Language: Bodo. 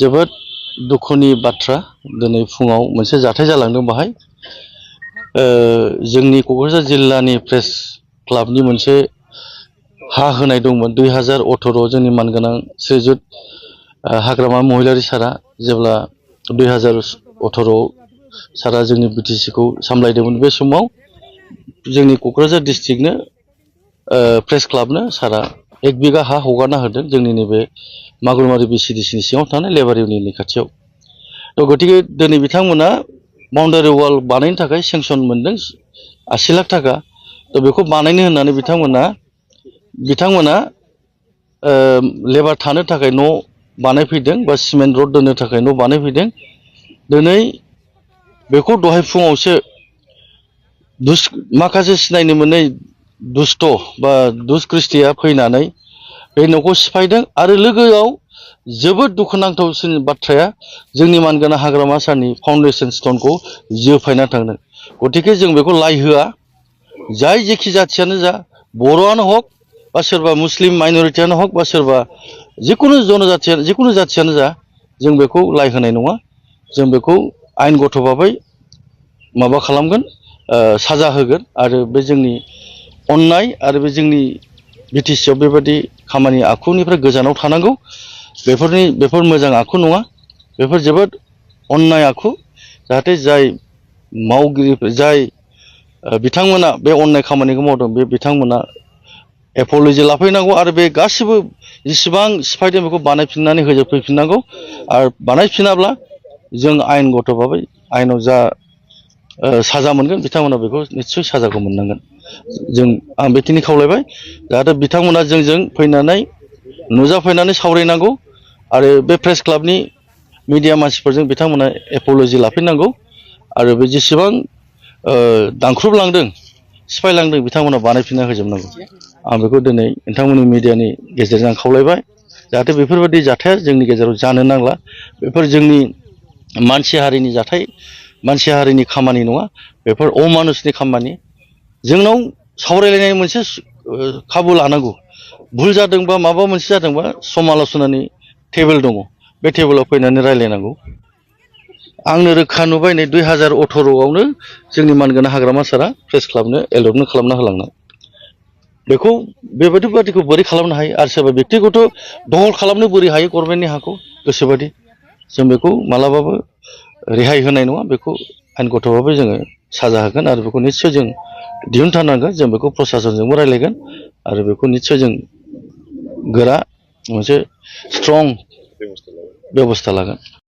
जोबोद दुखुनि बाथ्रा दिनै फुङाव मोनसे जाथाय जालांदों बाहाय जोंनि क'क्राझार जिल्लानि प्रेस क्लाबनि मोनसे हा होनाय दंमोन 2018 जोंनि मानगोनां श्रीजुत हाग्रामा महिलारी सारा जेब्ला 2018 सारा जोंनि बिटिसि खौ सामलायदोंमोन बे समाव जोंनि क'क्राझार डिस्ट्रिक्टनो प्रेस क्लाबनो सारा 1 बिघा हा हगारना होदों जोंनि नैबे मागुरमारि बिसिडिसिनि सिङाव थानाय लेबार इउनियननि खाथियाव गतिके दिनै बिथांमोना बाउन्डारि वाल बानायनो थाखाय सेंसन मोनदों 80 लाख थाखा बेखौ बानायनो होननानै बिथांमोना लेबार थानो थाखाय न' बानायफैदों बा सिमेन्ट रड दोननो थाखाय न' बानायफैदों दिनै बेखौ दहाय फुङावसो माखासे सिनायनो मोनै दुष्ट बा दुष्कृष्टिया फैनानै बे न'खौ सिफायदों आरो लोगोआव जोबोद दुखुनांथावसिन बाथ्राया जोंनि मानगोनां हाग्रामा सारनि फाउन्डेसन स्टनखौ जोफायना थांदों गतिके जों बेखौ लाइ होआ जाय जेखि जाथियानो जा बर'आनो हक बा सोरबा मुस्लिम माइनरिटियानो हक बा सोरबा जिखुनु जनजाथियानो जिखुनु जाथियानो जा जों बेखौ लाइ होनाय नङा जों बेखौ आयेनगत भाबै माबा खालामगोन साजा होगोन आरो बे जोंनि अन्याय आरो बे जोंनि बिटिसिआव बेबायदि खामानि आखुनिफ्राय गोजानाव थानांगौ बेफोर मोजां आखु नङा बेफोर जोबोद अन्याय आखु जाहाथे जाय मावगिरिफोर जाय बिथांमोना बे अन्याय खामानिखौ मावदों बे बिथांमोना एप'लजि लाफैनांगौ आरो बे गासिबो जेसेबां सिफायदों बेखौ बानायफिननानै होजोबफैफिननांगौ आरो बानायफिनाब्ला जों आयेनगत भाबै आयेनाव जा साजा मोनगोन बिथांमोना बेखौ निस्सय साजाखौ मोननांगोन आं बेखिनि खावलायबाय जाहाथे बिथांमोना जोंजों फैनानै नुजाफैनानै सावरायनांगौ आरो बे प्रेस क्लाबनि मिडिया मानसिफोरजों बिथांमोना एप'लजि लाफैनांगौ आरो बे जेसेबां दानख्रुबलांदों सिफायलांदों बिथांमोना बानायफिनना होजोबनांगौ आं बेखौ दिनै नोंथांमोननि मिडियानि गेजेरजों आं खावलायबाय जाहाथे बेफोरबायदि जाथाया जोंनि गेजेराव जानो नांला बेफोर जोंनि मानसि हारिनि जाथाय मानसि हारिनि खामानि नङा बेफोर अमानुषनि खामानि जोंनाव सावरायलायनाय मोनसे खाबु लानांगौ भुल जादोंबा माबा मोनसे जादोंबा समाल'सनानि टेबोल दङ बे टेबोलाव फैनानै रायलायनांगौ आंनो रोखा नुबाय नै 2018आवनो जोंनि मानगोनां हाग्रामा सारा प्रेस क्लाबनो एलर्टमेन्ट खालामना होलांनाय बेखौ बेबायदिखौ बोरै खालामनो हायो आरो सोरबा बेक्तिगत दखल खालामनो बोरै हायो गभर्नमेन्टनि हाखौ गोसोबायदि जों बेखौ मालाबाबो रेहाय होनाय नङा बेखौ आयेनगत भाबै जोङो साजा होगोन आरो बेखौ निस्सय जों दिहुनथारनांगोन जों बेखौ प्रसासनजोंबो रायलायगोन आरो बेखौ निस्सय जों गोरा मोनसे स्ट्रं बेबस्था लागोन